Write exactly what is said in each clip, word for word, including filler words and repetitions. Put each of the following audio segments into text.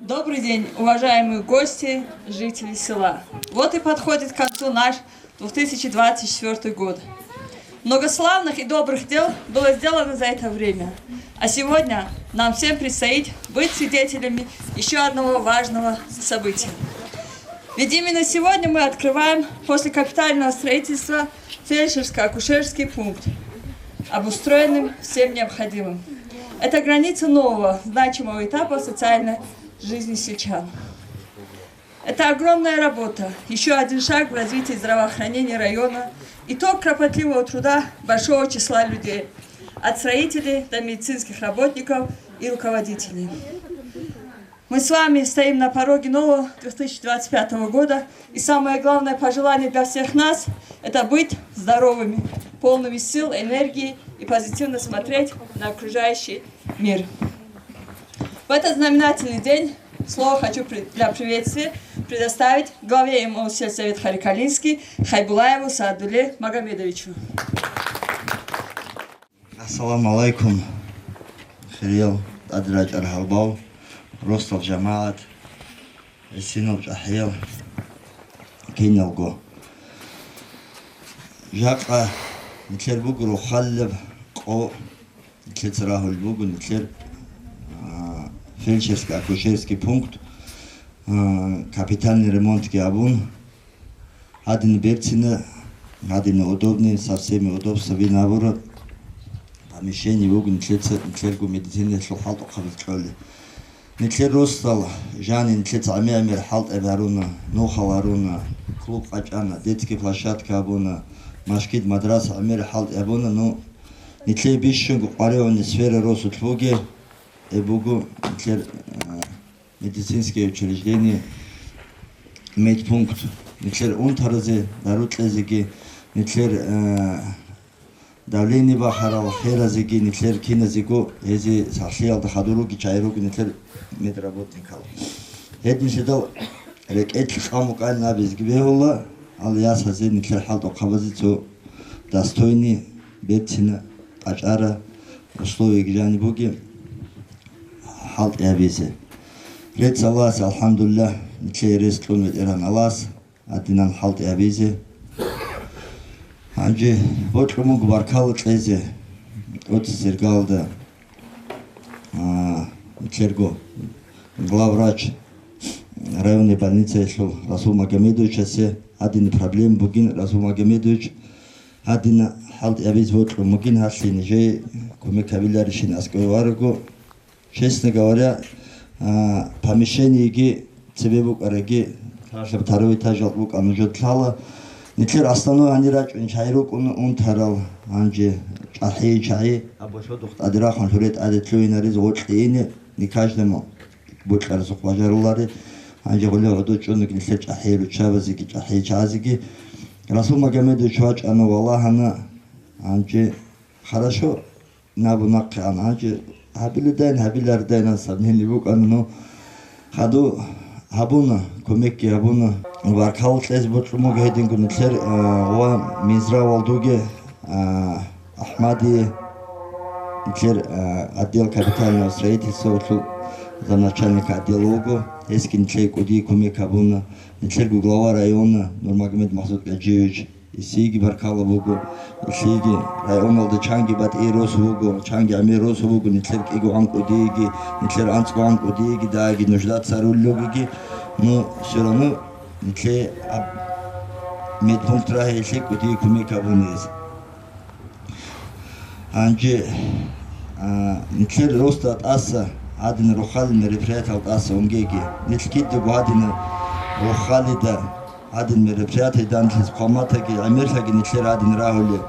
Добрый день, уважаемые гости, жители села. Вот и подходит к концу наш две тысячи двадцать четвёртый год. Много славных и добрых дел было сделано за это время. А сегодня нам всем предстоит быть свидетелями еще одного важного события. Ведь именно сегодня мы открываем после капитального строительства фельдшерско-акушерский пункт, обустроенным всем необходимым. Это граница нового, значимого этапа социальной жизни сельчан. Это огромная работа, еще один шаг в развитии здравоохранения района, итог кропотливого труда большого числа людей, от строителей до медицинских работников и руководителей. Мы с вами стоим на пороге нового две тысячи двадцать пятого года, и самое главное пожелание для всех нас — это быть здоровыми, полными сил, энергии и позитивно смотреть на окружающий мир. В этот знаменательный день слово хочу при- для приветствия предоставить главе МО сельсовет Харикалинский Хайбулаеву Саадуле Магомедовичу. Ассаламу алайкум, хириял тӀаде рачӀарал гьалбал, росдал жамагӀат, гӀисинал чӀахӀиял киналго. Жакъа нилъер буго рохалилаб къо, нилъеца рагьулеб буго нилъер, а, фельдшерско-акушерский пункт, а, капитальный ремонтги абун, гьадин берцина, гьадин удобный, со всеми удобствами набора, помещение буго нилъеца, нилъерго медицинаялъул хӀалтӀухъабаз кьолеб. Нилъер росдал жани нилъеца гӀемер-гӀемер хӀалтӀи гьаруна, нухал гьаруна, клуб къачӀана, детский площадка гьабуна, машгид, мадраса гӀемер хӀалтӀи гьабуна, ну, нилъее бищунго къваригӀуни сфера росулъ бугеб, э, буго нилъер, э, медицинское учреждение, медпункт, нилъер унтаразе, дару кьезеги, нилъер, э, давление бахарал херазеги, нилъер киназего, гьезие сахлъиялда хадур руги чагӀи руго нилъер медработникал. Гьединлъидал рекӀелъ къам букӀанин абизеги бегьула, гьал ясазе нилъер хӀалтӀухъабазе цо достойный, берцина, къачӀара условияги жаниб бугеб хӀалтӀи гьабизе. Рецц Аллагьасе, алхӀамдулиллагь, нилъее рес кьун ветӀеран Аллагьас, гьадинан хӀалтӀи гьабизе. Гьанже бокьун буго баркала кьезе, тӀоцебесеб иргаялда, а, нилъерго главврач районный больницаялъул Расул Магомедовичасе, гьадин проблема бугин, Расул Магомедович, гьадин хӀалтӀи гьабизе бокьун бугин, гьалъие нижее кумек гьабиларищин аскӀове варого. Честно говоря, а, помещениеги цебе букӀараги, лъалаб второй этажалъ букӀана жо лъала. Нилъер основной гьанир рачӀун чагӀи рукӀуна унтарал, гьанже чӀахӀи, чагӀи, абу лъодухъ тӀаде рахун лъуре тӀаде лъугьинаризе гъоркье ине, не каждому бокьарасухъ бажарулари. Гьанже гъулев гӀодов чӀунаг нилъер чӀахӀи руччабазеги, чӀахӀи чагӀазеги. Расул Магомедович вачӀана, валагьана, гьанже хорошо. Набу нахъе ан гьанже гьабиледайин, гьабилардайин ан сабнили букӀана, ну, хаду гьабуна, кумекги гьабуна. Баркала кьезе бокьун буго гьединго нилъер, а, ва Минздравалдуге, а, АхӀмадие, нилъер, а, отдел капитального строительствалъул замначальник отдела вуго, гьесги нилъее кӀудияб кумек гьабуна, нилъерго глава района Нурмагомед Махсуд Гаджиевич. Гьесиеги баркала буго, гьелъиеги районалда чанги батӀи росу буго, чанги гӀемер росу буго, нилъер кӀигогӀан кӀудиеги, нилъер анцӀгогӀан кӀудиеги, дагьабги нуждаться рулел ругеги, ну, всё равно нилъее аб-, медпункт рагьи гьелъие кӀудияб кумек гьабуна гьез. Гьанже, а, нилъер росда тӀаса гьадин рохалил мероприятиял тӀаса унгеги, нилъ кидаго гьадин рохалида гьадин мероприятие данлъиз хъваматаги, гӀемерлъаги нилъер гьадин рагьулел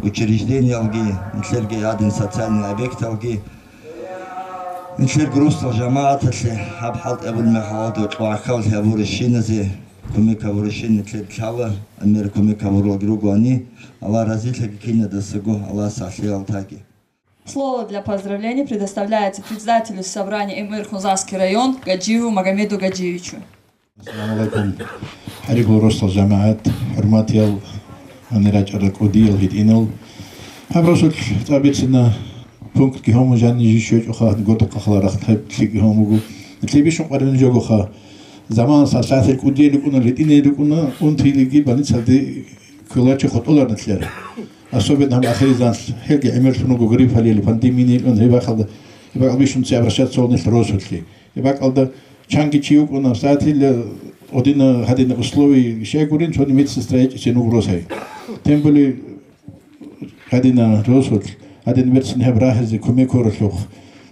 учреждениялги, нилъерги гьадин социальный объекталги, нилъерго росдал жамагӀаталъе гьаб хӀалтӀи гьабулеб мехалда кьвагӀахьаллъи гьабурищиназе кумек гьабурищин нилъер лъала, гӀемер кумек гьабуралги ругоани, Аллагь разилъаги кинадасаго, Аллагьас сахлъиялтаги. Слово для поздравлений предоставляется председателю собрания МР Хунзахский район Гаджиеву Магомеду Гаджиевичу. Ассаламу алейкум. ХӀарибул росдал жамагӀат, хӀурматиял, гьанир рачӀарал кӀудиял гьитӀинал. Гьаб росулъ цӀабицина пунктги гьому жанни жи щвечӀоха, гордахъа хала рахъ гьеб лъикӀги гьому буго. Лъебищун къваригӀун жогоха. Замана сагӀатил кӀудиял рукӀуна, литӀине рукӀуна, унтилиги больницалде кколарчи хутӀуларна лъера. Особенно гьаб ахиризан гьелги гӀемерлъун руго гриппалил, пандемиялъун гьеб бакӀалда, гьеб бакӀал бищун ци обращаться гьавнилъ росулъи. Гьеб бакӀалда чанги чи вукӀуна, сагӀатил, э, гьадина, гьадина условий щай гурин, цони медсестра гьечӀичӀин вуго росай. Тем более, гьадина росулъ, гьадин берцин гьеб рагьизе кумек гьорулъухъ.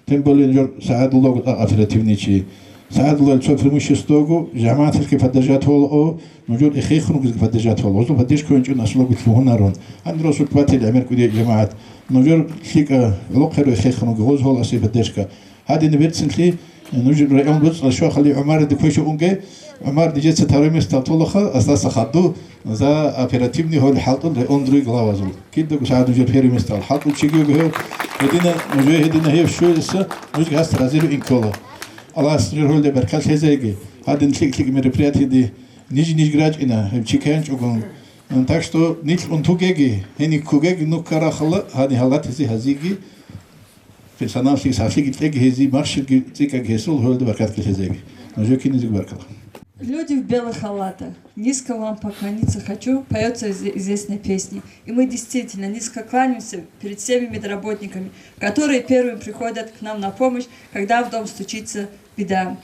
Тем более, жо-, СагӀадуллаго тӀакъ оперативный чи. СагӀадуллаго цо преимуществого, жамагӀаталъги поддержать гьола, о, нужер эхехун ругезги поддержать гьола. Гьозул поддержка гьанчӀун асулаго лъугьунарун. Гьанир росулъ батил гӀемер кӀудияй жамагӀат. Нужер лъикӀа гӀолохъеро эхехун руго, гьоз гьола асе поддержка. Гьадин берцинлъи, нуж район буцӀа щвахали ГӀумарида квеша унге, ГӀумар нижеца второй местал толаха, асдаса хадув, за оперативный гьоли хӀалтӀун район другой главазул. Кидаго сагӀат нужер первый местал хӀалтӀун чиги вуго гьев, гьедина, нужее гьедина гьев щвеласа, нужги гьас разиру инкола. Аллагьас нужер гьолде баркат лъезайги, гьадин лъикӀ-лъикӀ мероприятиеде ниж-нижги рачӀина, гьеб чи кканчӀогун. Так что нилъ унтугеги, гьениб ккугеги, ну ккарахъала, гьани гьалатизе гьазиги, персоналлъи сахлъиги кьеги гьезие, махщелги цӀикӀкӀаги гьесул гьолда баркат кьеги гьезеги. Нужее киназего баркала. Люди в белых халатах, низко вам поклониться хочу, поется из известной песни. И мы действительно низко кланяемся перед всеми медработниками, которые первыми приходят к нам на помощь, когда в дом стучится беда.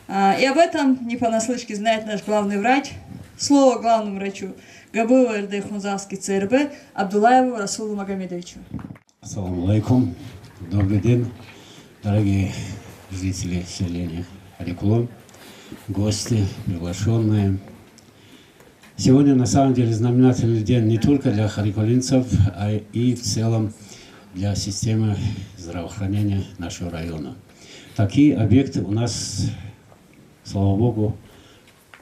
А, и об этом не понаслышке знает наш главный врач. Слово главному врачу ГБУ РД Хунзахский ЦРБ Абдуллаеву Расулу Магомедовичу. Ассаламу алейкум. Добрый день, дорогие жители селения Харикулом, гости, приглашенные. Сегодня на самом деле знаменательный день не только для харикулинцев, а и в целом для системы здравоохранения нашего района. Такие объекты у нас, слава богу,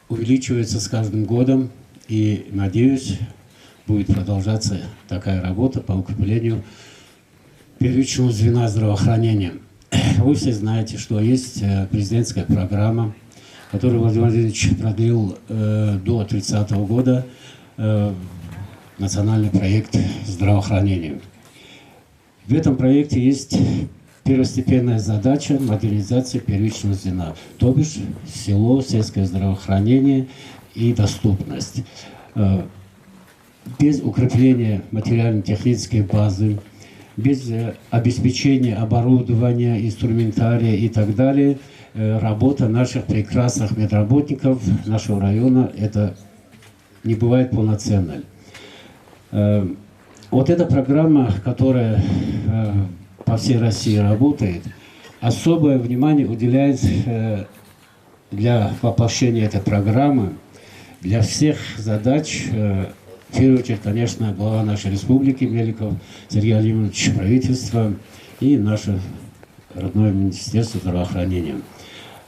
увеличиваются с каждым годом, и, надеюсь, будет продолжаться такая работа по укреплению первичного звена здравоохранения. Вы все знаете, что есть, э, президентская программа, которую Владимир Владимирович продлил, э, до тридцатого года, э, национальный проект здравоохранения. В этом проекте есть первостепенная задача — модернизация первичного звена, то бишь село, сельское здравоохранение и доступность. Э, без укрепления материально-технической базы, без, э, обеспечения оборудования, инструментария и так далее, э, работа наших прекрасных медработников нашего района — это не бывает полноценной. Э, вот эта программа, которая, э, по всей России работает, особое внимание уделяет, э, для воплощения этой программы, для всех задач, э, в первую очередь, конечно, глава нашей республики Меликов Сергей Владимирович, правительство и наше родное Министерство здравоохранения.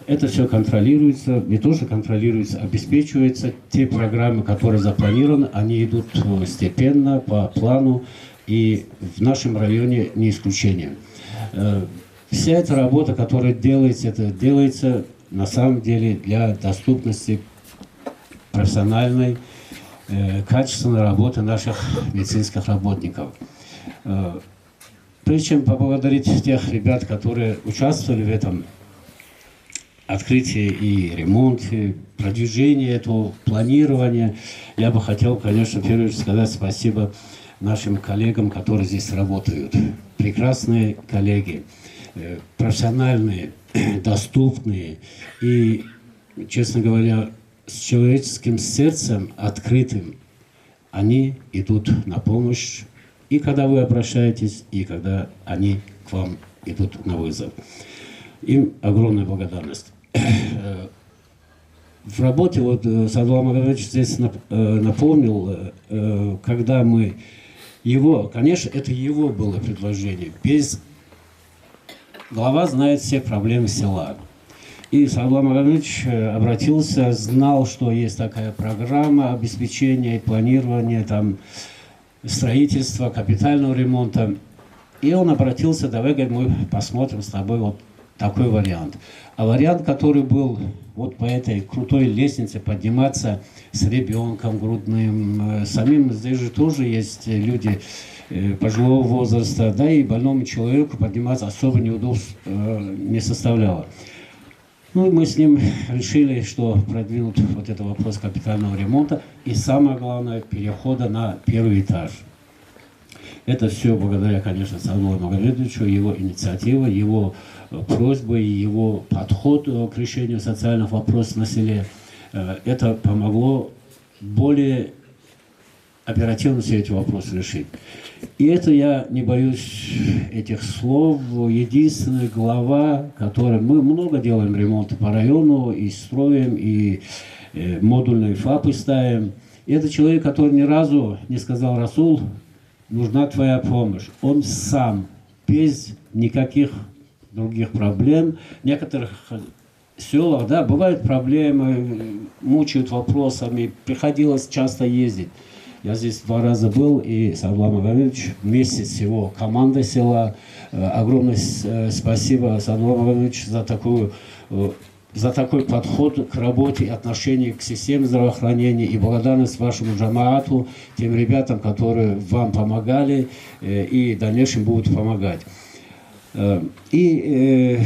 Это все контролируется, не то что контролируется, обеспечивается. Те программы, которые запланированы, они идут, э, степенно, по плану, и в нашем районе не исключение. Э, вся эта работа, которая делается, это делается на самом деле для доступности профессиональной, э, качественной работы наших медицинских работников. Э, Прежде чем поблагодарить тех ребят, которые участвовали в этом открытии и ремонте, продвижении этого планирования, я бы хотел, конечно, в первую очередь сказать спасибо нашим коллегам, которые здесь работают. Прекрасные коллеги, э, профессиональные, доступные и, честно говоря, с человеческим сердцем открытым. Они идут на помощь, и когда вы обращаетесь, и когда они к вам идут на вызов. Им огромная благодарность. Э, в работе, вот, э, Садулла Магомедович здесь нап-, э, напомнил, э, э, когда мы его, конечно, это его было предложение, без Глава знает все проблемы села. И Садулла Магомедович, э, обратился, знал, что есть такая программа обеспечения и планирования там строительства, капитального ремонта. И он обратился: «Давай, говорит, мы посмотрим с тобой вот такой вариант». А вариант, который был вот по этой крутой лестнице подниматься с ребёнком грудным, э, самим здесь же тоже есть люди, э, пожилого возраста, да и больному человеку подниматься особо неудобств, э, не составляло. Ну, мы с ним решили, что продвинут вот этот вопрос капитального ремонта и, самое главное, перехода на первый этаж. Это все благодаря, конечно, Саадуллаху Магомедовичу, его инициатива, его э, просьбы, его подход э, к решению социальных вопросов на селе. Э, Это помогло более оперативно все эти вопросы решить. И это, я не боюсь этих слов, единственная глава, которая... Мы много делаем ремонта по району, и строим, и э, модульные ФАПы ставим. И это человек, который ни разу не сказал: «Расул, нужна твоя помощь». Он сам, без никаких других проблем. В некоторых селах, да, бывают проблемы, мучают вопросами, приходилось часто ездить. Я здесь два раза был, и Садулла Магомедович вместе с его командой села. Э, Огромное с- э, спасибо, Садулла Магомедович, за такую э, за такой подход к работе и отношение к системе здравоохранения, и благодарность вашему джамаату, тем ребятам, которые вам помогали э, и в дальнейшем будут помогать. Э, И э,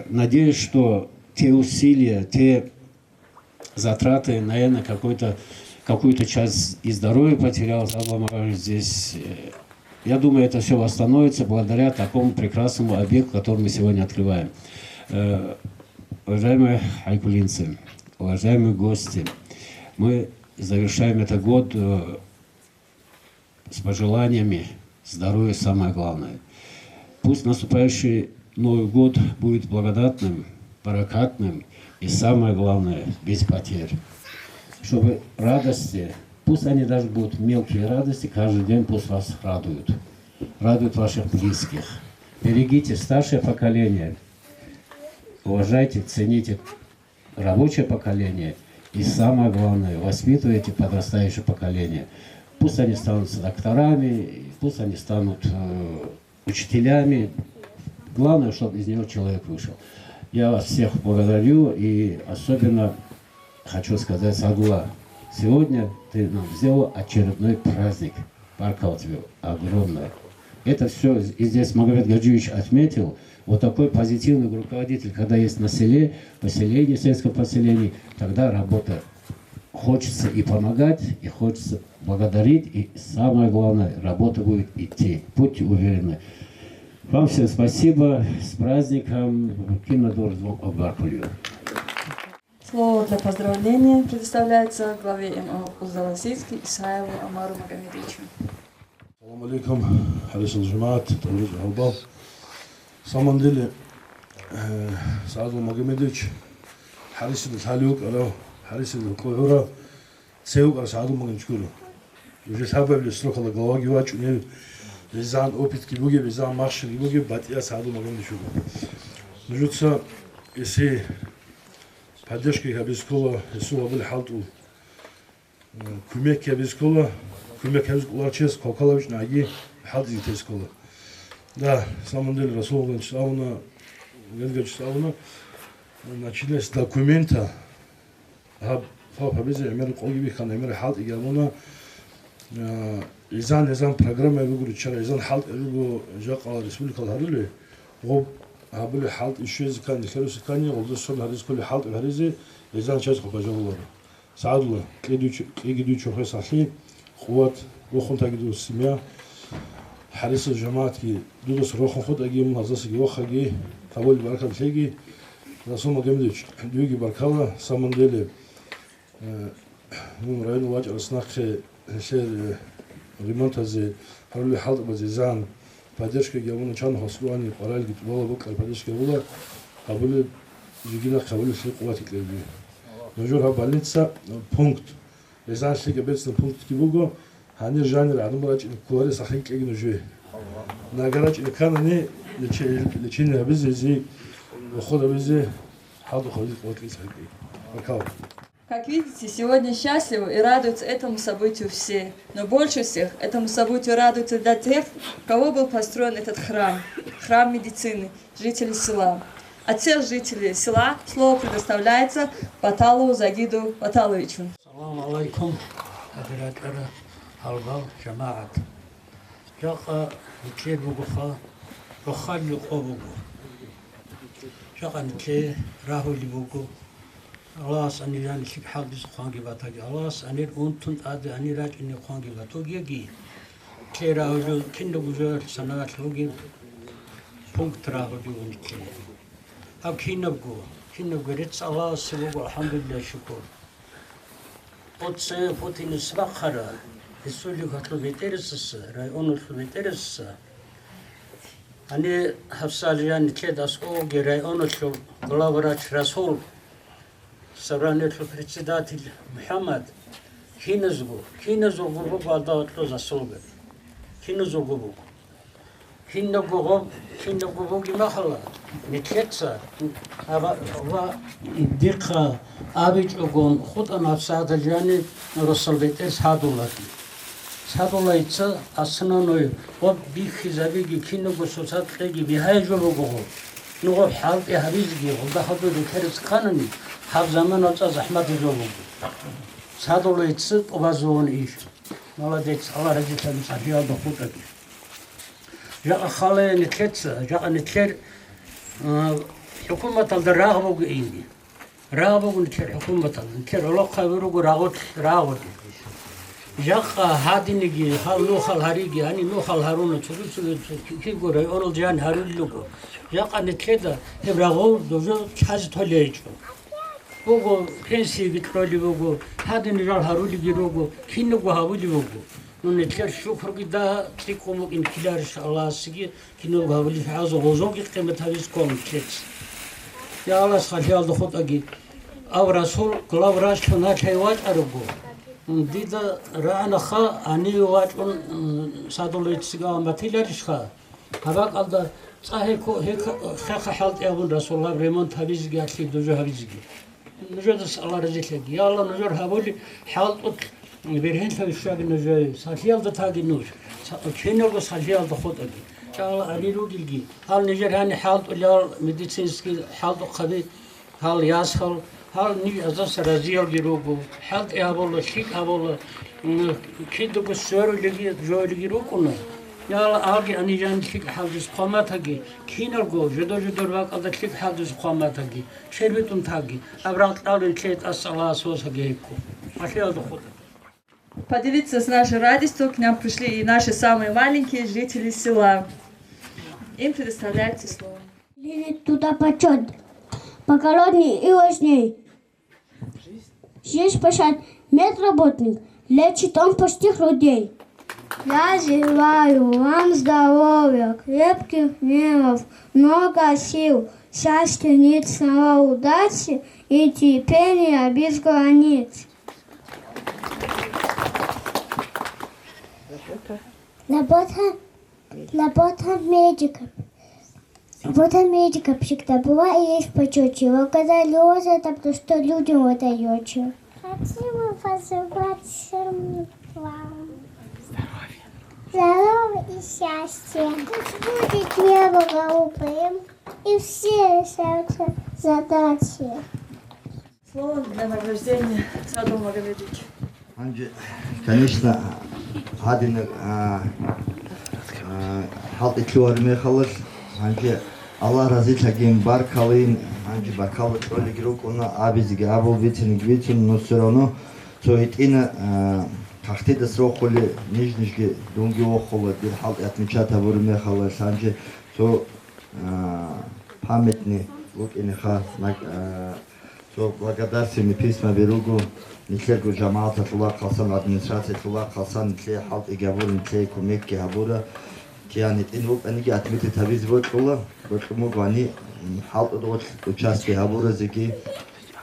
надеюсь, что те усилия, те затраты, наверное, какой-то, какую-то часть и здоровья потерял, Садулла Магомедович, здесь. Э, Я думаю, это все восстановится благодаря такому прекрасному объекту, который мы сегодня открываем. Э, Уважаемые айкулинцы, уважаемые гости, мы завершаем этот год э, с пожеланиями здоровья, самое главное. Пусть наступающий Новый год будет благодатным, баракатным и, самое главное, без потерь. Чтобы радости, пусть они даже будут мелкие радости, каждый день пусть вас радуют. Радуют ваших близких. Берегите старшее поколение, уважайте, цените рабочее поколение и, самое главное, воспитывайте подрастающее поколение. Пусть они станут докторами, пусть они станут э, учителями. Главное, чтобы из него человек вышел. Я вас всех благодарю и особенно хочу сказать, Садулла, сегодня ты нам сделал очередной праздник. Баркалла тебе огромное. Это все и здесь Магомед Гаджиевич отметил. Вот такой позитивный руководитель, когда есть на селе, поселении, сельском поселении, тогда работа хочется и помогать, и хочется благодарить, и самое главное, работа будет идти. Будьте уверены. Вам всем спасибо, с праздником, кинодорзом обаркулью. Слово для поздравления предоставляется главе МО Узаласийский Исаеву Амару Магомедовичу. Салам алейкум, хӀарисул жамагӀат, тавжид гьалбал. Самандили, э, Саадул Магомедович, хӀарисил лъали вукӀарав, хӀарисил кьугӀурав, цевукӀарав Саадул Магомедович гуро. Уже лъабабилеб срокала главаги вачӀунев, везан опытги бугеб, везан махщелги бугеб батӀиял Саадул Магомедович вуго. Нужеца эсе поддержка гьабиз ккола, гьесул гьабулеб хӀалтӀул. Кумек гьабиз ккола, кумек гьабиз кӀоларчияс квалквалабичӀониги хӀалтӀизе тес ккола. Да, самандел Расул Владимирович абуна, Георгиевич абуна, начинать с документа, гьаб, гьаб гьабизе гӀемер къоги бихьана, гӀемер хӀалтӀиги абуна, изан-изан программа буго руччара, изан хӀалтӀи буго жакъа республикал гьарули, гъоб гьабули хӀалтӀи щвезе ккани, херусе ккани, гъолда сон гьариз кколи хӀалтӀи гьаризе, изан чаз хъубажавуларо. Сагьадулла, кьеги дуй чорхол сахлъи, къуват, рохун таги дур семья, хӀарисел жамагӀатги, дудаса рохун хутӀаги, мун гьаздасаги вахаги, кавули баракат лъеги, Расул Магомедович, дуеги баркала, самандели, э, мун район вачӀарас нахъе гьелъер, э, ремонтазе, гьарули хӀалтӀбазе зан, поддержкаги гьабуна, чан хасбуани къваралги тӀубала букӀар поддержка гьабула, гьабулеб жигина хъабулелъул къуват кьеги. Нужер гьаб больница, пункт, гьезан лъикӀаб бецӀлъун пунктги буго, гьанир жанир гӀадамал рачӀине кколарес ахир кьеги нужее. Нагагь рачӀине кканани, лечи-, лечение гьабизе, гьезие уход гьабизе, хӀалдухъ гьабизе къуват кьеги ахир кьеги. Баркала. Как видите, сегодня счастливы и радуются этому событию все, но больше всех этому событию радуются для тех, у кого был построен этот храм, храм медицины, жителей села. От всех жителей села слово предоставляется Баталову Загиду Баталовичу. Салам алейкум, хӀадратара гьалбал жамагӀат. Жакъа гьечӀеб бугоха, рохалил къо буго. Жакъа нилъее рагьулеб буго. Аллагьас гьанир жаниб лъикӀ хӀалтӀизе хъванги батаги, Аллагьас гьанир унтун тӀаде гьанир рачӀине хъванги батугеги, нилъее рагьулев кинабго жоялъ санаялъ бугеб пункт рагьулев вуго нилъее. Гьаб кинабго, кинабго рецц Аллагьасе буго, алхӀамдулиллагь, шукур. Оце Путинас бахъараб республикалъул бетӀерасаса, районалъул бетӀерасаса, гьанир гьабсагӀат жаниб нилъеда аскӀовеги районалъул главврач Расул, собраниялъул председатель МухӀаммад, киназго, киназулго буго гьалда гьоркьоб заслуга. Киназулго буго. Кинабго гъоб, кинабго бугеб мехалъ, нилъеца, ва, ва дихъа абичӀогон хутӀана гьабсагӀат жаниб росал бетӀер Садуллаги. Садуллайица основной гъоб бихьизабиги кинабго цоцазда кьеги бигьай жо буго гъоб. Ну гъоб хӀалтӀи гьабизеги, гъолда хадур рекерец кканани, гьаб заманалда цӀакъ захӀматаб жо буго. Садуллайица тӀубазабун иш. Молодец, Аллагь разилъаги, сахлъиялда хутӀаги. Жакъа хал нилъеца, жакъа нилъер, а, хӀукуматалда рагъ буго ин. Рагъ буго нилъер хӀукуматалда. Нилъер гӀолохъаби руго рагъулъ рагъулел. Жакъа гьадинеги, гьал нухал гьариги, гьаниб нухал гьаруна, цоги-цоги, цо-, ки-, кибго районалда жан гьарулел руго. Жакъа нилъеда гьеб рагъул дозо чӀазе толеб гьечӀо. Буго, пенсияги кьолеб буго, гьадин жал гьарулебги руго, кинабго гьабулеб буго. Ну, нилъер шукруги дагьа лъикӀ букӀин ккеларищ Аллагьасеги, кинабго гьабулеб гьазул гъозоги къимат гьабизе ккола нилъеца. Я Аллагь, сахлъиялда хутӀаги. Ав Расул главврачлъун гьалъай вачӀарабго, дида рагӀанаха, гьаниве вачӀун, м, Садуллайицаги авун батиларищха? Гьаб бакӀалда цӀа гьеко-, гьека-, хеха хӀалтӀи абун, Расул, гьаб ремонт гьабизеги, гьалъие дужо гьабизеги. Нужедаса Аллагь разилъаги. Я Аллагь, нужер гьабулеб хӀалтӀулъ бергьенлъи щвеги нужее, сахлъиялда таги нуж. Са-, киналго сахлъиялда хутӀаги. Я Аллагь, гьанир ругелги, гьал нижер гьанир хӀалтӀулел медицинский хӀалтӀухъаби, гьал ясал, гьал ниж гьаздаса разиялги руго, хӀалтӀи гьабула, лъикӀ гьабула, м, кидаго сверулеги, жоялги рукӀуна. Я Аллагь, гьалги гьанир жаниб лъикӀ хӀалтӀизе хъван батаги, киналго жидер-жидер бакӀалда лъикӀ хӀалтӀизе хъван батаги, чербетӀун таги, абрагь кьалин лъетӀас Аллагьас васаги гьекко. Алъиялда хутӀа. Поделиться с нашей радостью к нам пришли и наши самые маленькие жители села. Им предоставляется слово. Лежит туда почёт поколений и вождей. Здесь пашет медработник, лечит он простых людей. Я желаю вам здоровья, крепких нервов, много сил, счастья, личного удачи и терпения без границ. Работа, работа медика. Работа медика всегда была и есть в почёте. Благодарю вас за то, что людям вы даёте. Хотим пожелать всем вам здоровья и счастья. Пусть будет небо голубым, и все решаются задачи. Слово для награждения Садул Магомедович. Гьанже, конечно, гьадинаб, а, а, хӀалтӀи лъугьараб мехалъ, гьанже Аллагь разилъагин, баркалин, гьанже баркалла кьолебги рукӀуна, абизеги абун, бицинеги бицун, но всё равно цо гьитӀина, а, кагътидас рохулеб ниж-нижги дунги вохула, дир хӀалтӀи отмечать гьабураб мехалъ, гьанже цо, а, памятный вукӀинеха, наг-, а, Цо благодарственный письмаби руго, нилъерго жамагӀаталъула хъалсан, администрациялъула хъалсан, нилъее хӀалтӀиги гьабура, нилъее кумекги гьабура. КигӀан гьитӀин вукӀаниги, отметить гьабизе бокьула, бокьун буго гьаниб, м, хӀалтӀуда гъорлъ участие гьабуразеги,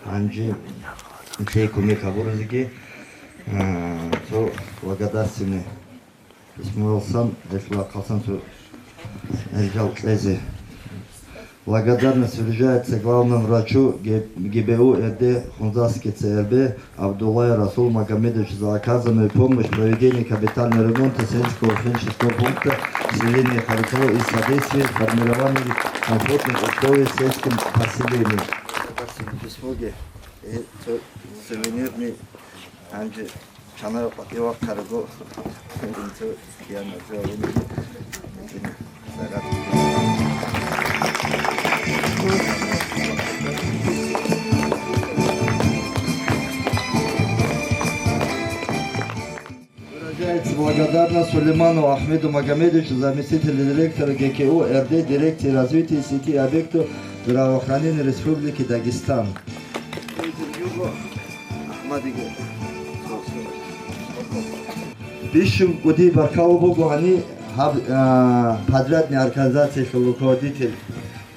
гьанже нилъее кумек гьабуразеги, а, цо благодарственный Письмоялсан, гьелъул хъалсан цо гьел жал кьезе. Благодарность вручается главному врачу Г-, ГБУ РД Хунзахский ЦРБ Абдуллаев Расул Магомедовичу за оказанную помощь в проведении капитального ремонта Сенского клинического пункта в селении Харцево и содействии формированию комфортных условий в сельском поселении. Письмо, э, сувенирный, анже Чанар къватӀивахъарабго, инцо кияна жаваб. Зарад. Сулейманов Ахмеду Магомедовичу, заместитель директора ГКУ РД, дирекции развития сети объектов здравоохранения Республики Дагестан. Бищун кӀудияб баркала буго гьаниб гьаб, а, подрядный организациялъул руководитель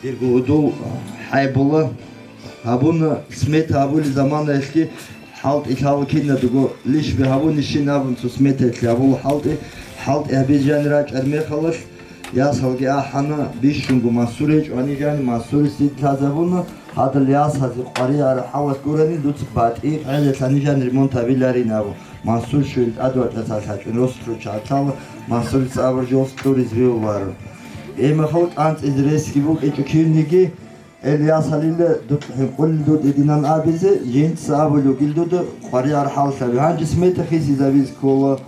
дирго удул ХӀайбулла. Гьабуна смета гьабулеб заманаялъги хӀалтӀи лъала кинабго, лишби гьабунищин абун цо сметаялъе гьабула хӀалтӀи. ХӀалтӀи гьабизе жанир рачӀараб мехалъ, ясалги ахӀана, бищунго Мансур гьечӀо, гьаниб жаниб Мансурица дида лъазабуна, гьадал ясазе къваригӀараб хӀалалъ гурони, дуца батӀи къагӀидалъ гьаниб жаниб ремонт гьабиларин абун. Мансур щвел тӀадвачӀаралъ гьачӀун росулъ руччаб лъала, Мансурица абураб жо кьуризе бегьуларо. Гьеб мехалъ кӀанцӀизе ресги букӀинчӀо кивниги, Ил ясалила дуда хӀинкъулел дуда гьединан абизе, жинца абулев гил дуда къваригӀараб хӀалалъ гьаби. Гьанже смета хисизабизе ккола.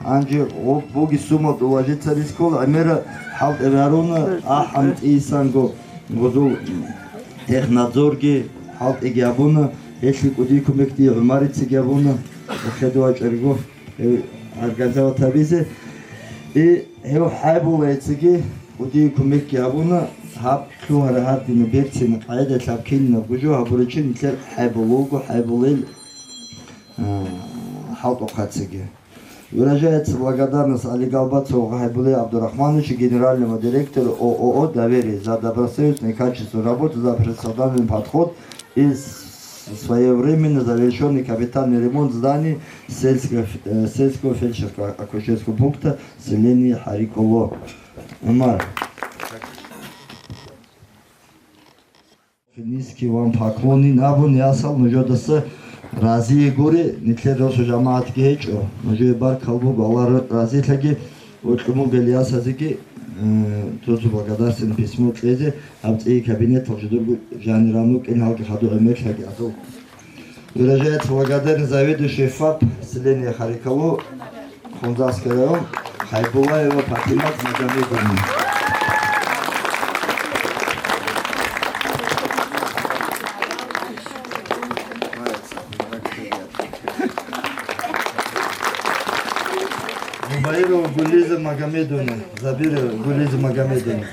Гьанже гъоб буги сумал тӀула жицаризе ккола. ГӀемера хӀалтӀи гьаруна, ахӀан цӀийисанго гъозул технадзорги хӀалтӀиги гьабуна, гьелъие кӀудияб кумек дие ГӀумарицаги гьабуна, хадув вачӀарго. Гьев организовать гьабизе. И гьев ХӀайбуллайицаги кӀудияб кумекги гьабуна, гьаб лъугьараб гьадинаб берцинаб къагӀидалъ гьаб кинабго жо гьабурав чи нилъер ХӀайбулла вуго, ХӀайбуллайил, а, хӀалтӀухъацаги. Выражается благодарность Али Галбацову ХӀайбуллай ГӀабдурахмановичу, генеральному директору ООО «Доверие», за добросовестный и качественный работу, за профессиональный подход и с-, своевременно завершённый капитальный ремонт зданий сельского ф-, э, сельского фельдшерского акушерского пункта в селении Харикуло. Умар. Низкий вам поклонин абун, ясал нужедаса разие гури, нилъер росу жамагӀатги гьечӀо. Нужее баркал буго, Аллагь разилъаги. Ва кьумугел ясазеги, э, цо-цо благодарственное письмо кьезе, гьаб цӀей кабинетал жидерго жаниран вукӀин, гьалги хадур гӀемерлъаги гьазул. Выражает благодарность заведующий ФАП селения Харикало, Хунзахский район, Хайбулаева Патимат Магомедовна. Зубаирова Гуллиза Магомедовна, Забирова Гуллиза Магомедовна.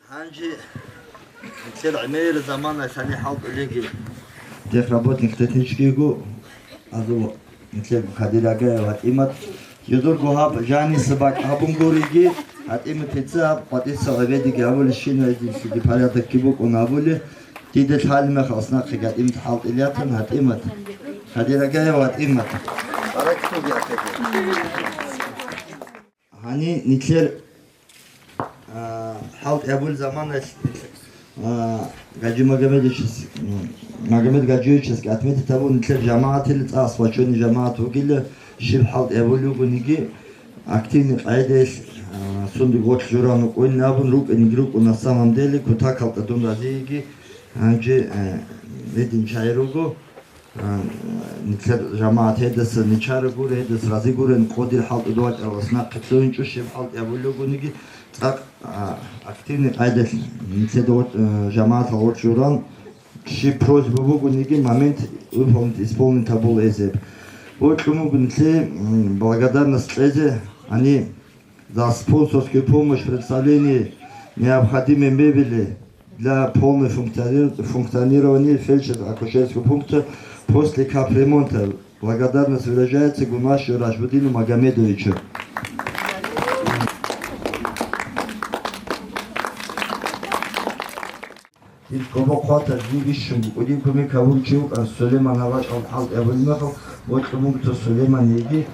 Гьанже нилъер гӀемер замана лъани хӀалтӀулеги. Техработник техническийго, азул нилъер Кадир Агаев ГьатӀимат. Жидерго гьаб жаниса бакӀ гьабун гуриги, ГьатӀиматица гьаб къватӀиса гӀебедиги гьабулищина, гьединлъиги порядокги букӀун гьабули. Дида лъалеб мехалъ нахъе ГьатӀимат хӀалтӀилеятан, ГьатӀимат. Кадир Агаев ГьатӀимат. Гьани нилъер, а, хӀалтӀи гьабул заманаялъ, а, Гаджи Магомедовичас, м, Магомед Гаджиевичасги отметить гьабун, нилъер жамагӀатил цӀакъ сплочённый жамагӀат вугила, щиб хӀалтӀи гьабулев вугониги, активный къайдаялъ, а, сундук гъорлъ журан рукӀойн абун рукӀиниги рукӀун, на самом деле, кутакалда дун разиеги, гьанже, а, гьедин чагӀи руго. А, нилъер жамагӀат гьедаса ничара гури, гьедаса рази гурен, къодир хӀалтӀуда вачӀаралас нахъе лъугьинчӀо, щиб хӀалтӀи гьабулев вугониги, цӀакъ, а, активный къайдалъ нилъеда гъо-, а, жамагӀатал гъорлъ журан, щиб просьба бугониги, момент выполнить, исполнить гьабула гьезеб. Гьоркьун буго нилъее, м, благодарность кьезе, гьаниб за спонсорскую помощь в представлении необходимой мебели для полного функциони-, функционирования фельдшерско-акушерского пункта после капремонта. Благодарность выражается Гумашеву Ражбудину Магомедовичу. Ил кӀобо хъватар, дин бищун кӀудияб кумек гьабурав чи вукӀан Сулейман гьабачӀал хӀалтӀи гьабулеб мехалъ, бокьун буго цо Сулейман, гьеги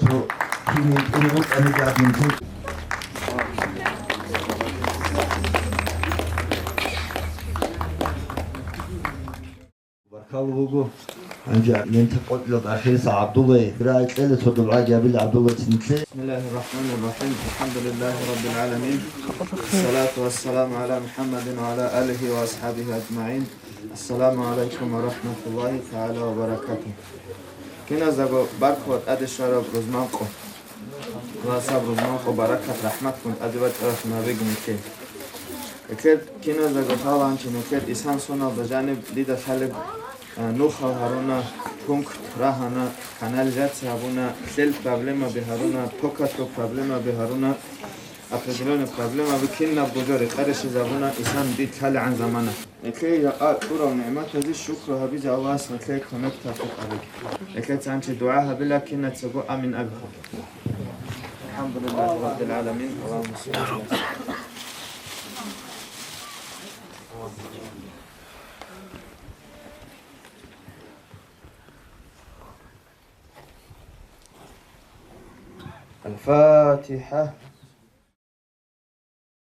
цо кинин кӀири букӀаниги гьадин цо. Баркалла буго. Гьанже лента къотӀилалда ахирисеб ГӀабдуллай рагӀи кьела, цо дугӀаги гьабила ГӀабдуллайцин нилъее. بسم الله الرحمن الرحيم. الحمد لله رب العالمين. والصلاة والسلام على محمد وعلى آله وأصحابه أجمعين. السلام عليكم ورحمة الله تعالى وبركاته. Киназдаго баркула тӀаде щвараб рузманкъо. Аллагьас гьаб рузманкъо баракат, рахӀматгун тӀаде бачӀаралъун гьабеги нилъее. Нилъер киназдаго лъала гьанже нилъер исан соналда жаниб дида лъалеб, а, нухал гьаруна, Пункт рагьана, канализация гьабуна, лъел проблемаби гьаруна, токалъул проблемаби гьаруна, определённый проблемаби кинабго жо рекъарищизабуна, исан дид лъалегӀан замана. Гьелъие якъа кьурал нигӀматазе шукру гьабизе Аллагьас гьелъие кумек тавфикъ гьабеги. Гьелъие цанчи дугӀа гьабила, кинацаго амин абихъа. الحمد لله رب العالمين. اللهم صل على سيدنا الفاتحة.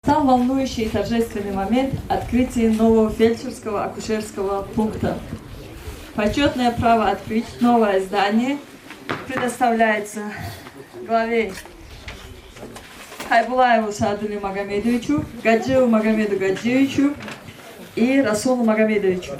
Стал волнующий и торжественный момент открытия нового фельдшерского акушерского пункта. Почетное право открыть новое здание предоставляется главе Хайбулаеву Саадуле Магомедовичу, Гаджиеву Магомеду Гаджиевичу и Расулу Магомедовичу.